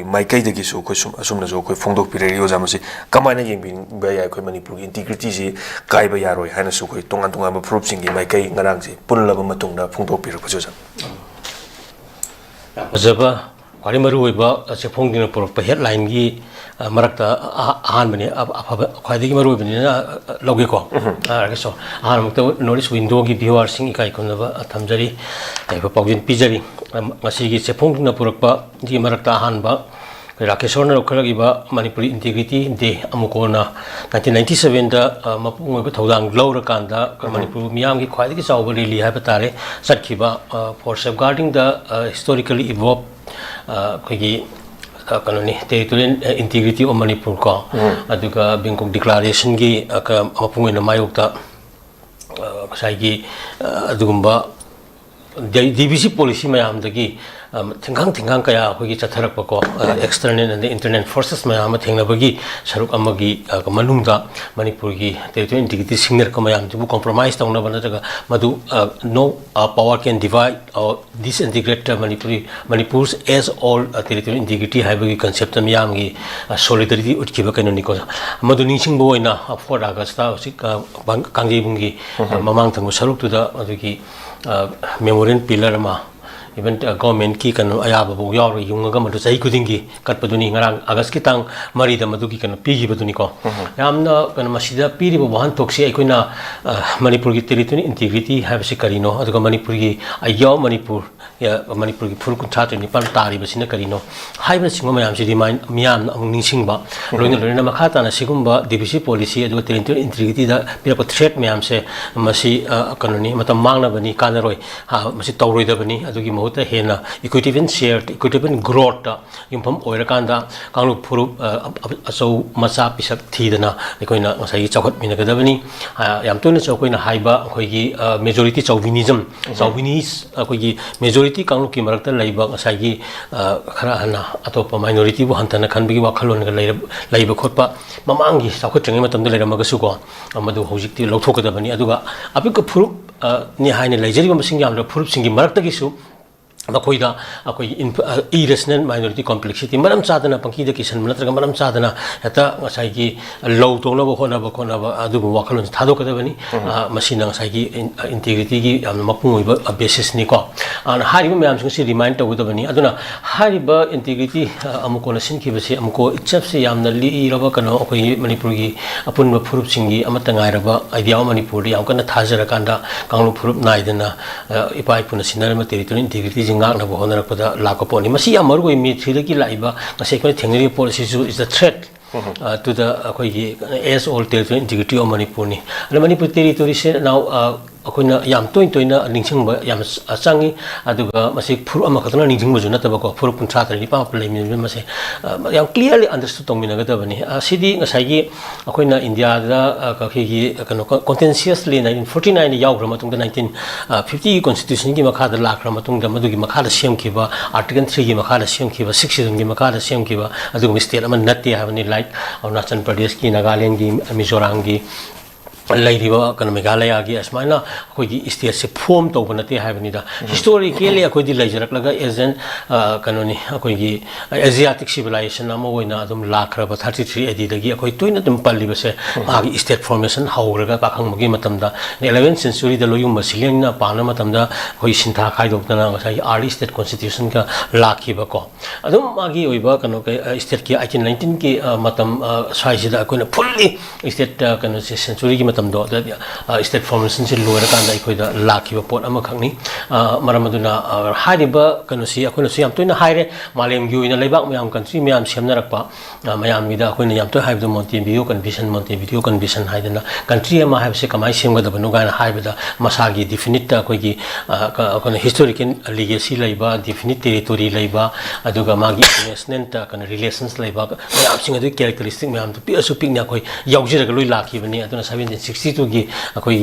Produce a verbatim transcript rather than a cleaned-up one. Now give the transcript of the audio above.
ꯃꯥꯏꯀꯩꯗꯒꯤꯁꯨ ꯑꯩꯈꯣꯏ ꯁꯨꯝ, ꯑꯁꯨꯝꯅꯁꯨ ꯑꯩꯈꯣꯏ ꯐꯣꯡꯗꯣꯛꯄꯤꯔꯛꯏ꯫ ꯑꯣꯖꯥ, ꯃꯁꯤ ꯀꯃꯥꯏꯅ ꯌꯦꯡꯕꯤꯕ ꯌꯥꯏ? ꯑꯩꯈꯣꯏ ꯃꯅꯤꯄꯨꯔꯒꯤ ꯏꯟꯇꯤꯒ꯭ꯔꯤꯇꯤꯁꯤ ꯀꯥꯏꯕ ꯌꯥꯔꯣꯏ ꯍꯥꯏꯅꯁꯨ ꯑꯩꯈꯣꯏ ꯇꯣꯉꯥꯟ ꯇꯣꯉꯥꯟꯕ ꯐꯨꯔꯨꯞꯁꯤꯡꯒꯤ ꯃꯥꯏꯀꯩ ꯉꯔꯥꯡꯁꯦ ꯄꯨꯜꯂꯕ ꯃꯇꯨꯡꯗ ꯐꯣꯡꯗꯣꯛꯄꯤꯔꯛꯄꯁꯨ, ꯑꯣꯖꯥ꯫ ꯌꯥꯝ ꯐꯖꯕ, ꯈ꯭ꯋꯥꯏꯗꯒꯤ ꯃꯔꯨꯑꯣꯏꯕ, ꯑ, ꯆꯦꯐꯣꯡꯁꯤꯡꯅ ꯄꯨꯔꯛꯄ ꯍꯦꯗꯂꯥꯏꯟꯒꯤ, ꯑ, ꯃꯔꯛꯇ ꯑ-, ꯑꯍꯥꯟꯕꯅꯤ, ꯑ-, ꯑꯐꯕ, ꯈ꯭ꯋꯥꯏꯗꯒꯤ ꯃꯔꯨꯑꯣꯏꯕꯅꯤꯅ, ꯑ, ꯑ, ꯂꯧꯒꯦꯀꯣ꯫ ꯎꯝ꯫ ꯑ, ꯌꯥꯔꯒꯁꯨ ꯑꯍꯥꯟꯕꯃꯛꯇ ꯅꯣꯔꯠ ꯏꯁ ꯋꯤꯟꯗꯣꯒꯤ ꯚ꯭ꯌꯨꯋꯔꯁꯤꯡ ꯏꯀꯥꯏ ꯈꯨꯝꯅꯕ, ꯑ, ꯊꯝꯖꯔꯤ, ꯌꯥꯏꯐ ꯄꯥꯎꯖꯦꯜ ꯄꯤꯖꯔꯤ꯫ ꯑ, ꯉꯁꯤꯒꯤ ꯆꯦꯐꯣꯡꯁꯤꯡꯅ ꯄꯨꯔꯛꯄꯒꯤ ꯃꯔꯛꯇ ꯑꯍꯥꯟꯕ ꯑꯩꯈꯣꯏ ꯔꯥꯀꯦꯁꯣꯔꯅ ꯂꯧꯈꯠꯂꯛꯂꯤꯕ ꯃꯅꯤꯄꯨꯔꯤ ꯏꯟꯇꯤꯒ꯭ꯔꯤꯇꯤ ꯗꯦ, ꯑꯃꯨꯛ ꯀꯣꯟꯅ ꯅꯥꯏꯟꯇꯤꯟ ꯅꯥꯏꯟꯇꯤ ꯁꯚꯦꯟꯗ, ꯑ, ꯃꯄꯨꯡ ꯑꯣꯏꯕ ꯊꯧꯗꯥꯡ ꯂꯧꯔꯀꯥꯟꯗ ꯑꯩꯈꯣꯏ ꯎꯝ꯫ ꯃꯅꯤꯄꯨꯔ ꯃꯤꯌꯥꯝꯒꯤ ꯈ꯭ꯋꯥꯏꯗꯒꯤ ꯆꯥꯎꯕ ꯔꯦꯂꯤ ꯍꯥꯏꯕ ꯇꯥꯔꯦ, ꯆꯠꯈꯤꯕ, ꯑ, for safeguarding the, ꯑ, historically evolved, ꯑ, ꯑꯩꯈꯣꯏꯒꯤ, ꯑ, ꯀꯩꯅꯣꯅꯤ, territorial integrity of Manipur ꯀꯣ, ꯎꯝ꯫ ꯑꯗꯨꯒ ꯕꯦꯡꯀꯣꯛ ꯗꯤꯀ꯭ꯂꯥꯔꯦꯁꯟꯒꯤ, ꯑ, ꯀ-, ꯃꯄꯨꯡ ꯑꯣꯏꯅ ꯃꯥꯌꯣꯛꯇ, ꯑ, ꯉꯁꯥꯏꯒꯤ, ꯑ, ꯑꯗꯨꯒꯨꯝꯕ ꯗꯤ-, ꯗꯤ ꯕꯤ ꯁꯤ ꯄꯣꯂꯤꯁꯤ ꯃꯌꯥꯝꯗꯒꯤ, ꯑ, ꯊꯤꯡꯈꯥꯡ ꯊꯤꯡꯈꯥꯡ ꯀꯌꯥ ꯑꯩꯈꯣꯏꯒꯤ ꯆꯠꯊꯔꯛꯄꯀꯣ, ꯑ, ꯎꯝ꯫ ꯑꯦꯛꯁꯇꯔꯅꯦꯜ ꯑꯗꯩ ꯏꯟꯇꯔꯅꯦꯜ ꯐꯣꯔꯁꯦꯁ ꯃꯌꯥꯝ ꯑꯃ ꯊꯦꯡꯅꯕꯒꯤ ꯁꯔꯨꯛ ꯑꯃꯒꯤ, ꯑ, ꯃꯅꯨꯡꯗ ꯃꯅꯤꯄꯨꯔꯒꯤ ꯇꯦꯔꯤꯇꯣꯔꯤꯌꯦꯜ ꯏꯟꯇꯤꯒ꯭ꯔꯤꯇꯤ ꯁꯤꯡꯅꯔꯛꯄ ꯃꯌꯥꯝꯗꯨꯕꯨ ꯀꯣꯝꯄ꯭ꯔꯣꯃꯥꯏꯁ ꯇꯧꯅꯕ ꯅꯠꯇ꯭ꯔꯒ ꯃꯗꯨ, ꯑ, no, ꯑ, power can divide or disintegrate Manipuri, Manipur's as all, ꯑ, territorial integrity ꯍꯥꯏꯕꯒꯤ ꯀꯟꯁꯦꯞꯇ ꯃꯤꯌꯥꯝꯒꯤ, ꯑ, ꯁꯣꯂꯤꯗꯔꯤꯇꯤ ꯎꯠꯈꯤꯕ ꯀꯩꯅꯣꯅꯤꯀꯣ꯫ ꯃꯗꯨ ꯅꯤꯡꯁꯤꯡꯕ ꯑꯣꯏꯅ, ꯑ, ꯐꯣꯔꯠ ꯑꯥꯒꯁꯇ ꯍꯧꯖꯤꯛ, ꯑ, ꯄꯥꯡ-, ꯀꯥꯡꯖꯩꯕꯨꯡꯒꯤ, ꯑ, ꯎꯝ꯫ ꯃꯃꯥꯡ ꯊꯪꯕ ꯁꯔꯨꯛꯇꯨꯗ ꯑꯗꯨꯒꯤ, ꯑ, ꯃꯦꯃꯣꯔꯤꯌꯦꯜ ꯄꯤꯂꯔ ꯑꯃ, ꯏꯚꯟ, ꯑ, ꯒꯣꯔꯃꯦꯟꯠꯀꯤ ꯀꯩꯅꯣ ꯑꯌꯥꯕꯐꯥꯎ ꯌꯥꯎꯔꯒ ꯌꯨꯡꯉꯒ ꯃꯗꯨ ꯆꯍꯤ ꯈꯨꯗꯤꯡꯒꯤ ꯀꯠꯄꯗꯨꯅꯤ꯫ ꯉꯔꯥꯡ ꯑꯥꯒꯁꯀꯤ ꯇꯥꯡ ꯃꯔꯤꯗ ꯃꯗꯨꯒꯤ ꯀꯩꯅꯣ ꯄꯤꯈꯤꯕꯗꯨꯅꯤꯀꯣ꯫ ꯎꯝ꯫ ꯌꯥꯝꯅ ꯀꯩꯅꯣ, ꯃꯁꯤꯗ ꯄꯤꯔꯤꯕ ꯋꯥꯍꯟꯊꯣꯛꯁꯤ ꯑꯩꯈꯣꯏꯅ, ꯑ, ꯃꯅꯤꯄꯨꯔꯒꯤ ꯇꯦꯔꯤꯇꯣꯔꯤ ꯏꯟꯇꯤꯒ꯭ꯔꯤꯇꯤ ꯍꯥꯏꯕꯁꯤ ꯀꯔꯤꯅꯣ, ꯑꯗꯨꯒ ꯃꯅꯤꯄꯨꯔꯒꯤ ꯑꯌꯥꯎ ꯃꯅꯤꯄꯨꯔ, ꯑ, ꯃꯅꯤꯄꯨꯔꯒꯤ ꯐꯨꯔꯨꯞ ꯀꯨꯟꯊ꯭ꯔꯥ ꯇꯔꯦꯠ ꯅꯤꯄꯥꯟ ꯇꯥꯔꯤꯕꯁꯤꯅ ꯀꯔꯤꯅꯣ ꯍꯥꯏꯕꯅꯆꯤꯡꯕ ꯃꯌꯥꯝꯁꯤꯗꯤ ꯃꯥꯏ-, ꯃꯤꯌꯥꯝꯅ ꯑꯃꯨꯛ ꯅꯤꯡꯁꯤꯡꯕ, ꯎꯝ꯫ ꯂꯣꯏꯅ ꯂꯣꯏꯅꯅ ꯃꯈꯥ ꯇꯥꯅ ꯁꯤꯒꯨꯝꯕ ꯗꯤ ꯕꯤ ꯁꯤ ꯄꯣꯂꯤꯁꯤ ꯑꯗꯨꯒ ꯇꯦꯔꯤꯇꯣꯔꯤ ꯏꯟꯇꯤꯒ꯭ꯔꯤꯇꯤꯗ ꯄꯤꯔꯛꯄ ꯊ꯭ꯔꯦꯠ ꯃꯌꯥꯝꯁꯦ, ꯃꯁꯤ, ꯑ, ꯀꯩꯅꯣꯅꯤ, ꯃꯇꯝ ꯃꯥꯡꯅꯕꯅꯤ, ꯀꯥꯟꯅꯔꯣꯏ, ꯑ, ꯃꯁꯤ ꯇꯧꯔꯣꯏꯗꯕꯅꯤ꯫ ꯑꯗꯨꯒꯤ ꯃꯍꯨꯠꯇ ꯍꯦꯟꯅ equitable and share, equitable growthꯇ ꯌꯨꯝꯐꯝ ꯑꯣꯏꯔꯀꯥꯟꯗ ꯀꯥꯡꯂꯨꯞ ꯐꯨꯔꯨꯞ, ꯑ, ꯑ-, ꯑꯆꯧ ꯃꯆꯥ ꯄꯤꯁꯛ ꯊꯤꯗꯅ ꯑꯩꯈꯣꯏꯅ ꯉꯁꯥꯏꯒꯤ ꯆꯥꯎꯈꯠꯃꯤꯟꯅꯒꯗꯕꯅꯤ꯫ ꯑ, ꯌꯥꯝ ꯇꯣꯏꯅꯁꯨ ꯑꯩꯈꯣꯏꯅ ꯍꯥꯏꯕ ꯑꯩꯈꯣꯏꯒꯤ, ꯑ, majority chauvinism, ꯎꯝ꯫ Chauvinist, ꯑꯩꯈꯣꯏꯒꯤ majority ꯀꯥꯡꯂꯨꯞꯀꯤ ꯃꯔꯛꯇ ꯂꯩꯕ ꯉꯁꯥꯏꯒꯤ, ꯑ, ꯈꯔ ꯍꯟꯅ ꯑꯇꯣꯞꯄ minorityꯕꯨ ꯍꯟꯊꯅ ꯈꯟꯕꯒꯤ ꯋꯥꯈꯜꯂꯣꯟꯒ ꯂꯩꯔ-, ꯂꯩꯕ ꯈꯣꯠꯄ ꯃꯃꯥꯡꯒꯤ ꯆꯥꯎꯈꯠꯇ꯭ꯔꯤꯉꯩ ꯃꯇꯝꯗ ꯂꯩꯔꯝꯃꯒꯁꯨꯀꯣ, ꯑ, ꯃꯗꯨ ꯍꯧꯖꯤꯛꯇꯤ ꯂꯧꯊꯣꯛꯀꯗꯕꯅꯤ꯫ ꯑꯗꯨꯒ ꯑꯄꯤꯛꯄ ꯐꯨꯔꯨꯞ, ꯑ, ꯅꯤ ꯍꯥꯏꯅ ꯂꯩꯖꯔꯤꯕ ꯃꯁꯤꯡ ꯌꯥꯝꯂꯕ ꯐꯨꯔꯨꯞꯁꯤꯡꯒꯤ ꯃꯔꯛꯇꯒꯤꯁꯨ ꯃꯈꯣꯏꯗ ꯑꯩꯈꯣꯏꯒꯤ ꯏꯔꯦꯁꯅꯦꯜ ꯃꯥꯏꯅꯣꯔꯤꯇꯤ ꯀꯣꯝꯄ꯭ꯂꯦꯛꯁꯤꯇꯤ, ꯃꯔꯝ ꯆꯥꯗꯅ ꯄꯪꯀꯤꯗ ꯀꯤꯁꯟꯕ ꯅꯠꯇ꯭ꯔꯒ ꯃꯔꯝ ꯆꯥꯗꯅ ꯍꯦꯛꯇ ꯉꯁꯥꯏꯒꯤ ꯂꯧ ꯇꯧꯅꯕ ꯍꯣꯠꯅꯕ ꯈꯣꯠꯅꯕ ꯑꯗꯨꯒꯨꯝꯕ ꯋꯥꯈꯜꯂꯣꯟꯁꯦ ꯊꯥꯗꯣꯛꯀꯗꯕꯅꯤ꯫ ꯎꯝ꯫ ꯑ, ꯃꯁꯤꯅ ꯉꯁꯥꯏꯒꯤ ꯏꯟ-, ꯏꯟꯇꯤꯒ꯭ꯔꯤꯇꯤꯒꯤ ꯌꯥꯝꯅ ꯃꯄꯨꯡ ꯑꯣꯏꯕ, ꯑ, ꯕꯦꯁꯤꯁꯅꯤꯀꯣ꯫ ꯑꯗꯨꯅ ꯍꯥꯏꯔꯤꯕ ꯃꯌꯥꯝꯁꯤꯡꯁꯤ ꯔꯤꯃꯥꯏꯟ ꯇꯧꯒꯗꯕꯅꯤ꯫ ꯑꯗꯨꯅ ꯍꯥꯏꯔꯤꯕ ꯏꯟꯇꯤꯒ꯭ꯔꯤꯇꯤ, ꯑ, ꯑꯃꯨꯀꯣꯅ ꯁꯤꯟꯈꯤꯕꯁꯤ, ꯑꯃꯨꯀꯣ ꯏꯠꯁꯦꯜꯐꯁꯤ ꯌꯥꯝꯅ ꯂꯤꯔꯕ ꯀꯩꯅꯣ, ꯑꯩꯈꯣꯏꯒꯤ ꯃꯅꯤꯄꯨꯔꯒꯤ ꯑꯄꯨꯟꯕ ꯐꯨꯔꯨꯞꯁꯤꯡꯒꯤ ꯑꯃꯠꯇ ꯉꯥꯏꯔꯕ ꯑꯥꯏꯗꯤꯌꯥ ꯑꯣꯐ ꯃꯅꯤꯄꯨꯔꯗ ꯌꯥꯝ ꯀꯟꯅ ꯊꯥꯖꯔꯀꯥꯟꯗ ꯀꯥꯡꯂꯨꯞ ꯐꯨꯔꯨꯞ ꯅꯥꯏꯗꯅ, ꯑ, ꯏꯄꯥ ꯏꯄꯨꯅ ꯁꯤꯟꯅꯔꯝꯕ ꯇꯦꯔꯤꯇꯣꯔꯤꯌꯦꯜ ꯏꯟꯇꯤꯒ꯭ꯔꯤꯇꯤꯁꯤ ꯉꯥꯛꯅꯕ ꯍꯣꯠꯅꯔꯛꯄꯗ ꯂꯥꯛꯄ ꯄꯣꯠꯅꯤ꯫ ꯃꯁꯤ ꯌꯥꯝ ꯃꯔꯨ ꯑꯣꯏ꯫ ꯃꯦ ꯊ꯭ꯔꯤꯗꯒꯤ ꯂꯥꯛꯏꯕ ꯉꯁꯤ ꯑꯩꯈꯣꯏꯅ ꯊꯦꯡꯅꯔꯤꯕ ꯄꯣꯠ ꯑꯁꯤꯁꯨ is a threat, ꯎꯝ꯫ ꯑ, to the, ꯑꯩꯈꯣꯏꯒꯤ, as all territorial integrity of ꯃꯅꯤꯄꯨꯔꯅꯤ꯫ ꯑꯗ ꯃꯅꯤꯄꯨꯔ ꯇꯦꯔꯤꯇꯣꯔꯤꯁꯦ now, ꯑ, ꯑꯩꯈꯣꯏꯅ ꯌꯥꯝ ꯇꯣꯏꯅ ꯇꯣꯏꯅ ꯅꯤꯡꯁꯤꯡꯕ ꯌꯥꯝ ꯆ-, ꯆꯪꯉꯤ꯫ ꯑꯗꯨꯒ ꯃꯁꯤ ꯐꯨꯔꯨꯞ ꯑꯃꯈꯛꯇꯅ ꯅꯤꯡꯁꯤꯡꯕꯁꯨ ꯅꯠꯇꯕꯀꯣ, ꯐꯨꯔꯨꯞ ꯀꯨꯟꯊ꯭ꯔꯥ ꯇꯔꯦꯠ ꯅꯤꯄꯥꯟ ꯃꯥꯄꯟ ꯂꯩꯃꯤꯟꯅꯕ ꯃꯁꯦ, ꯑ, ꯌꯥꯝ clearly understood ꯇꯧꯃꯤꯟꯅꯒꯗꯕꯅꯤ꯫ ꯑ, ꯁꯤꯗꯤ ꯉꯁꯥꯏꯒꯤ ꯑꯩꯈꯣꯏꯅ ꯏꯟꯗꯤꯌꯥꯗ, ꯑ, ꯑꯩꯈꯣꯏꯒꯤ ꯀꯩꯅꯣ, ꯀꯣꯟꯇꯦꯟꯁꯤꯌꯁꯂꯤ nineteen forty nine ꯌꯥꯎꯈ꯭ꯔ ꯃꯇꯨꯡꯗ, nineteen fifty ꯀꯤ ꯀꯣꯟꯁꯇꯤꯇ꯭ꯌꯨꯁꯟꯒꯤ ꯃꯈꯥꯗ ꯂꯥꯛꯈ꯭ꯔ ꯃꯇꯨꯡꯗ, ꯃꯗꯨꯒꯤ ꯃꯈꯥꯗ ꯁꯦꯝꯈꯤꯕ, ꯑꯥꯔꯇꯤꯀꯜ ꯊ꯭ꯔꯤꯒꯤ ꯃꯈꯥꯗ ꯁꯦꯝꯈꯤꯕ, ꯁꯤꯛꯁ ꯁꯤꯖꯟꯒꯤ ꯃꯈꯥꯗ ꯁꯦꯝꯈꯤꯕ ꯑꯗꯨꯒꯨꯝꯕ ꯁ꯭ꯇꯦꯠ ꯑꯃ ꯅꯠꯇꯦ ꯍꯥꯏꯕꯅꯤ꯫ Like ꯑꯔꯨꯅꯥꯆꯜ ꯄ꯭ꯔꯗꯦꯁꯀꯤ, ꯅꯥꯒꯥꯂꯦꯟꯒꯤ, ꯃꯤꯖꯣꯔꯥꯝꯒꯤ, ꯂꯩꯔꯤꯕ ꯀꯩꯅꯣ, ꯃꯦꯘꯥꯂꯌꯥꯒꯤ, ꯑꯁꯨꯃꯥꯏꯅ ꯑꯩꯈꯣꯏꯒꯤ ꯁ꯭ꯇꯦꯠꯁꯦ ꯐꯣꯔꯝ ꯇꯧꯕ ꯅꯠꯇꯦ ꯍꯥꯏꯕꯅꯤꯗ꯫ ꯎꯝ꯫ ꯍꯤꯁꯇꯣꯔꯤꯀꯦꯜꯂꯤ ꯑꯩꯈꯣꯏꯗꯤ ꯂꯩꯖꯔꯛꯂꯒ ꯑꯦꯖꯦꯟ, ꯑ, ꯀꯩꯅꯣꯅꯤ, ꯑꯩꯈꯣꯏꯒꯤ ꯑꯦꯖꯤꯌꯥꯇꯤꯛ ꯁꯤꯚꯤꯂꯥꯏꯖꯦꯁꯟ ꯑꯃ ꯑꯣꯏꯅ ꯑꯗꯨꯝ ꯂꯥꯛꯈ꯭ꯔꯕ, thirty three A D ꯗꯒꯤ ꯑꯩꯈꯣꯏ ꯇꯣꯏꯅ ꯑꯗꯨꯝ ꯄꯜꯂꯤꯕꯁꯦ, ꯎꯝ꯫ ꯃꯥꯒꯤ ꯁ꯭ꯇꯦꯠ ꯐꯣꯔꯃꯦꯁꯟ ꯍꯧꯈ꯭ꯔꯒ ꯀꯥꯈꯪꯕꯒꯤ ꯃꯇꯝꯗ, eleventh century ꯗ ꯂꯣꯏꯌꯨꯝꯕ ꯁꯤꯂꯦꯡꯅ ꯄꯥꯅ ꯃꯇꯝꯗ ꯑꯩꯈꯣꯏ ꯁꯤꯟꯊꯥ ꯈꯥꯏꯗꯣꯛꯇꯅ ꯉꯁꯥꯏꯒꯤ early state constitution ꯒ ꯂꯥꯛꯈꯤꯕꯀꯣ꯫ ꯑꯗꯨꯝ ꯃꯥꯒꯤ ꯑꯣꯏꯕ ꯀꯩꯅꯣ, ꯀꯩ, ꯑ, ꯁ꯭ꯇꯦꯠꯀꯤ eighteen nineteen ꯒꯤ, ꯑ, ꯃꯇꯝ, ꯑ, ꯁ꯭ꯋꯥꯏꯁꯤꯗ ꯑꯩꯈꯣꯏꯅ ꯐꯨꯜꯂꯤ ꯁ꯭ꯇꯦꯠ, ꯑ, ꯀꯩꯅꯣꯁꯦ, ꯁꯦꯟꯆꯨꯔꯤꯒꯤ ꯃꯇꯝꯗꯣ, ꯑꯗ, ꯑ, ꯁ꯭ꯇꯦꯠ ꯐꯣꯔꯃꯦꯁꯟꯁꯤ ꯂꯣꯏꯔꯀꯥꯟꯗ ꯑꯩꯈꯣꯏꯗ ꯂꯥꯛꯈꯤꯕ ꯄꯣꯠ ꯑꯃꯈꯛꯅꯤ꯫ ꯑ, ꯃꯔꯝ ꯑꯗꯨꯅ, ꯑ, ꯍꯥꯏꯔꯤꯕ ꯀꯩꯅꯣꯁꯤ ꯑꯩꯈꯣꯏꯅꯁꯨ ꯌꯥꯝ ꯇꯣꯏꯅ ꯍꯥꯏꯔꯦ, ꯃꯥꯂꯦꯝꯒꯤ ꯑꯣꯏꯅ ꯂꯩꯕꯥꯛ ꯃꯌꯥꯝ, ꯀꯟꯇ꯭ꯔꯤ ꯃꯌꯥꯝ ꯁꯦꯝꯅꯔꯛꯄ, ꯑ, ꯃꯌꯥꯝꯒꯤꯗ ꯑꯩꯈꯣꯏꯅ ꯌꯥꯝ ꯇꯣꯏꯅ ꯍꯥꯏꯕꯗꯣ ꯃꯣꯟꯇꯦꯕꯤꯌꯣ ꯀꯟꯚꯤꯁꯟ, ꯃꯣꯟꯇꯦꯕꯤꯌꯣ ꯀꯟꯚꯤꯁꯟ ꯍꯥꯏꯗꯅ, ꯀꯟꯇ꯭ꯔꯤ ꯑꯃ ꯍꯥꯏꯕꯁꯦ ꯀꯃꯥꯏꯅ ꯁꯦꯝꯒꯗꯕꯅꯣ ꯀꯥꯏꯅ ꯍꯥꯏꯕꯗ ꯃꯁꯥꯒꯤ ꯗꯤꯐꯤꯅꯤꯠꯇ ꯑꯩꯈꯣꯏꯒꯤ, ꯑ, ꯀ-, ꯑꯩꯈꯣꯏꯅ ꯍꯤꯁꯇꯣꯔꯤꯀꯦꯜ ꯂꯤꯒꯦꯁꯤ ꯂꯩꯕ, ꯗꯤꯐꯤꯅꯤꯠ ꯇꯦꯔꯤꯇꯣꯔꯤ ꯂꯩꯕ, ꯑꯗꯨꯒ ꯃꯥꯒꯤ ꯏꯟꯇꯔꯅꯦꯁꯅꯦꯜ ꯀꯩꯅꯣ ꯔꯤꯂꯦꯁꯟꯁ ꯂꯩꯕ ꯃꯌꯥꯝꯁꯤꯡ ꯑꯗꯨꯒꯤ ꯀꯦꯔꯦꯛꯇꯔꯤꯁꯇꯤꯛ ꯃꯌꯥꯝꯗꯣ ꯄꯤꯛꯑꯁꯨ ꯄꯤꯛꯅ ꯑꯩꯈꯣꯏ ꯌꯥꯎꯖꯔꯒ ꯂꯣꯏ ꯂꯥꯛꯈꯤꯕꯅꯤ꯫ ꯑꯗꯨꯅ seventeen sixty two ꯒꯤ ꯑꯩꯈꯣꯏꯒꯤ